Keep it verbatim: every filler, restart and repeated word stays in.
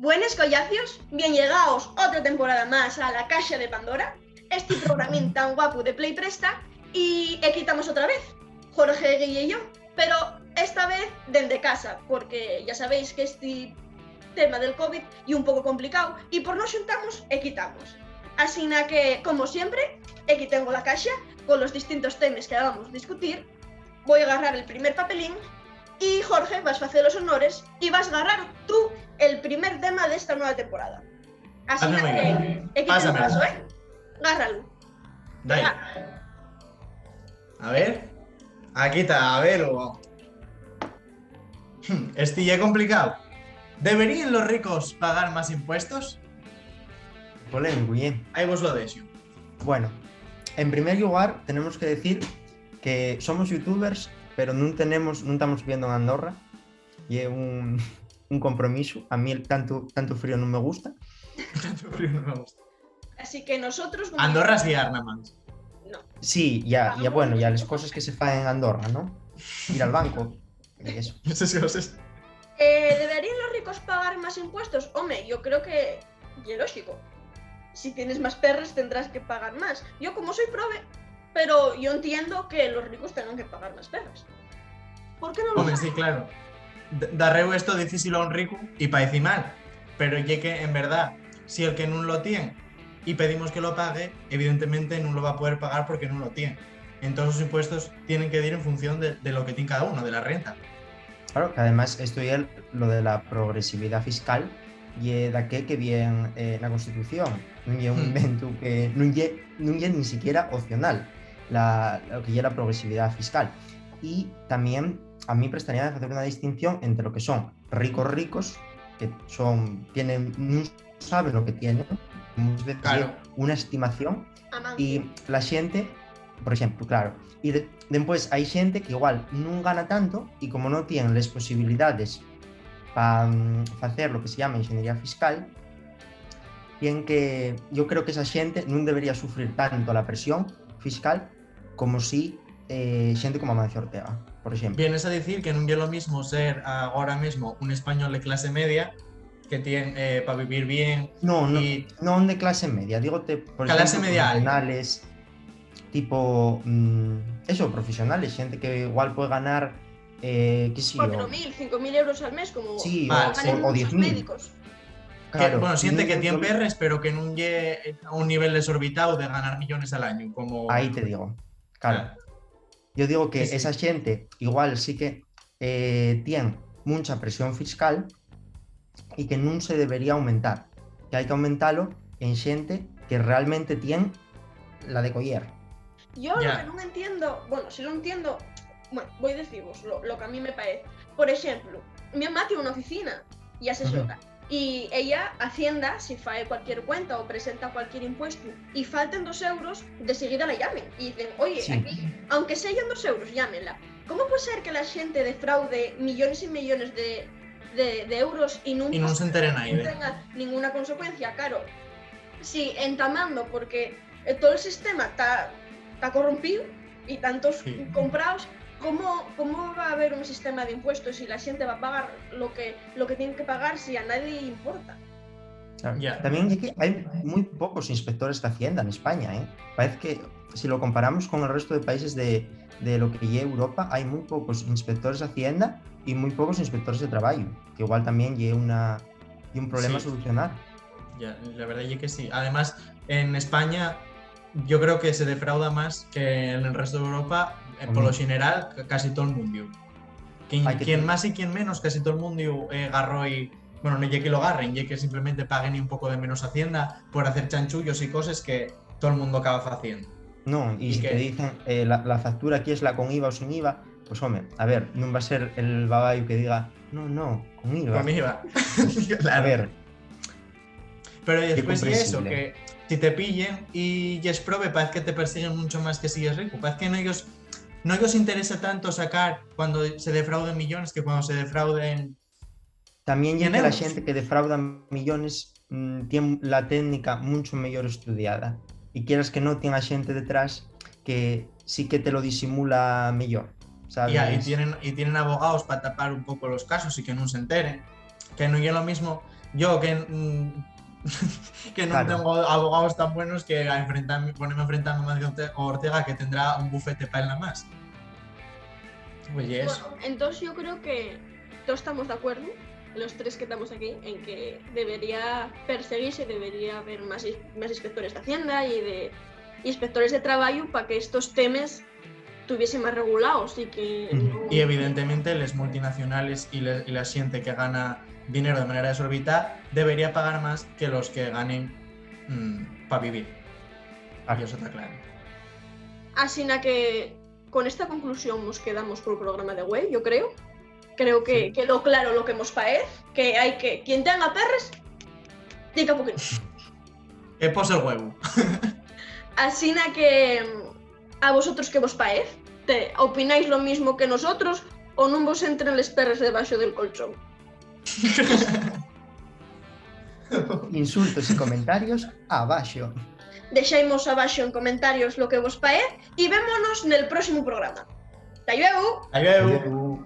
Buenes collacios, bien llegaos otra temporada más a La Caxa de Pandora, esti programín tan guapu de Play Presta, y equí tamos otra vez, Jorge, Guille y yo, pero esta vez dende casa, porque ya sabéis que esti tema del covid ye un poco complicao y por no xuntarnos, equí tamos. Asina que, como siempre, equí tengo la caxa con los distintos temes que vamos a discutir. Voi garrar el primer papelín y, Jorge, vas facer los honores y vas garrar tú el primer tema d'esta nueva temporada. Asina que, equí te lo paso, ¿eh? Gárralu. Dai. A ver. Aquí ta, a ver, Hugo. Hmm, esti ye complicao. ¿Deberíen los ricos pagar más impuestos? Polémico, ¿eh? Ahí vos lo dexo. Bueno, en primer lugar, tenemos que decir que somos youtubers, pero nun tenemos, nun tamos viviendo en Andorra. Ye un, un compromiso. A mí el tanto, tanto frío non me gusta. Tanto frío non me gusta. Así que nosotros... Andorra sí, Arnamans. No. Sí, ya, ya, bueno, ya las cosas que se faen en Andorra, ¿no? Ir al banco y eso. Esas cosas. Eh, ¿deberían los ricos pagar más impuestos? Home, yo creo que ye lógico. Si tienes más perres, tendrás que pagar más. Yo, como soy prove, pero yo entiendo que los ricos tengan que pagar más perres. ¿Por qué no lo... Home, sí, claro. D-, darréu esto dicísilo a un ricu y paeci mal. Pero ye que, en verdad, si el que nun lo tien y pedimos que lo pague, evidentemente nun lo va a poder pagar porque nun lo tien. Entón, los impuestos tienen que dir en función de, de lo que tiene cada uno, de la renta. Claro, que además esto ye lo de la progresividá fiscal, ye daqué que vien, eh, na Constitución. Nun ye un... Hmm. Inventu que nun ye, nun ye ni siquiera opcional la, lo que ye la progresividá fiscal. Y tamién a mí prestaría de facer una distinción entre lo que son ricos ricos, que son, tienen, nun saben lo que tienen, muchas veces... Claro. Ye una estimación. Y la xente, por exemplu, claro, y de-, dempués hai xente que igual nun gana tanto y como no tienen les posibilidades pa, mm, facer lo que se llama inxeniería fiscal, bien que yo creo que esa xente nun debería sufrir tanto la presión fiscal como si, eh, xente como Amancio Ortega, por exemplu. Vienes a dicir que nun ye lo mismo ser agora mesmo un español de clase media que tien, eh, pa vivir bien. No, no, y non de clase media, dígote, por exemplu, clase media alta. Profesionales, tipo, mm, eso, profesionales, xente que igual puede ganar, eh, qué sé yo. Cuatro mil, cinco mil euros al mes, como... Sí, o, o diez mil. Claro, bueno, xente que tien perres, pero que nun ye a un nivel desorbitao de ganar millones al añu, como... Ahí te digo, claro. Yo digo que esa xente igual sí que, eh, tien muncha presión fiscal y que nun se debería aumentar, que hai que aumentalo en xente que realmente tien la de coyer. Yo lo que nun entiendo, bueno, si lo entiendo, bueno, voi dicivos lo, lo que a mí me paez. Por exemplu, mi amá tien una oficina y asesora. Y ella, Hacienda, si fae cualquier cuenta o presenta cualquier impuestu y falten dos euros, de seguida la llamen y dicen: "Oye, sí, aquí, aunque seyan dos euros, llámenla". ¿Cómo puede ser que la xente defraude millones y millones de, de, de euros y nun... Y nun se entere naide. Nun tenga ninguna consecuencia? Claro, si entamando, porque, eh, todo el sistema ta, ta corrompíu y tantos... Sí. Compraos, ¿cómo, cómo va a haber un sistema d'impuestos si la xente va pagar lo que, lo que tien que pagar si a nadie le importa? Claro. Ya. Tamién ye que hai mui pocos inspectores d'Hacienda n'España, ¿eh? Paez que, si lo comparamos con el resto de países de, de lo que ye Europa, hai mui pocos inspectores d'Hacienda y mui pocos inspectores de trabayu, que igual tamién ye una, ye un problema... Sí. A solucionar. Ya, la verdá ye que sí. Además, en España, yo creo que se defrauda más que en el resto de Europa, eh, polo xeneral, ca-, casi todo el mundiu. Quien, quien más y quien menos, casi todo el mundiu, eh, garró y, bueno, no ye que lo garren, ye que simplemente paguen un poco de menos Hacienda por hacer chanchullos y coses que todo el mundo acaba faciendo. No, y si te dicen, eh, la, la factura aquí es la con iva o sin iva, pues, home, a ver, nun va a ser el babayu que diga: "No, no, con iva". Con iva. Claro. A ver. Pero después ye eso, que si te pillen y yes prove, parece que te persiguen mucho más que si yes rico. Parece que no ellos, no ellos interesa tanto sacar cuando se defrauden millones que cuando se defrauden... Tamién ye que la xente que defrauda millones, mm, tien la técnica muncho meyor estudiada. Y quieras que no, tien a xente detrás que sí que te lo disimula meyor, ¿sabes? Y, y tienen, y tienen abogaos pa tapar un poco los casos y que nun se enteren. Que nun ye lo mismo Yo que, mm, que non tengo abogados tan buenos que a enfrentarme, poneme a enfrentarme a Amancio Orte-, Ortega, que tendrá un bufete pa él na más. Pues yes. Bueno, entonces yo creo que todos estamos de acuerdo, los tres que estamos aquí, en que debería perseguirse, debería haber más, ins- más inspectores de Hacienda y de inspectores de trabajo para que estos temas tuviesen más regulados y que... Ujú. no- Y evidentemente les multinacionales y, le- y la xente que gana dinero de manera desorbitada debería pagar más que los que ganen para vivir. Ah. Y eso está claro. Asina que con esta conclusión nos quedamos por el programa de güei, yo creo. Creo que Sí. quedó claro lo que mos paez, que hay que, quien tenga perres, diga poquito. Que pose el huevo. Asina que mm, a vosotros que vos paez, te, opináis lo mismo que nosotros o non vos entren les perres debaxo del colchón. Insultos y comentarios abaxo. Deixaimos abaxo en comentarios lo que vos paez y vémonos nel próximo programa. ¡Ta llueu! Adiós. Adiós.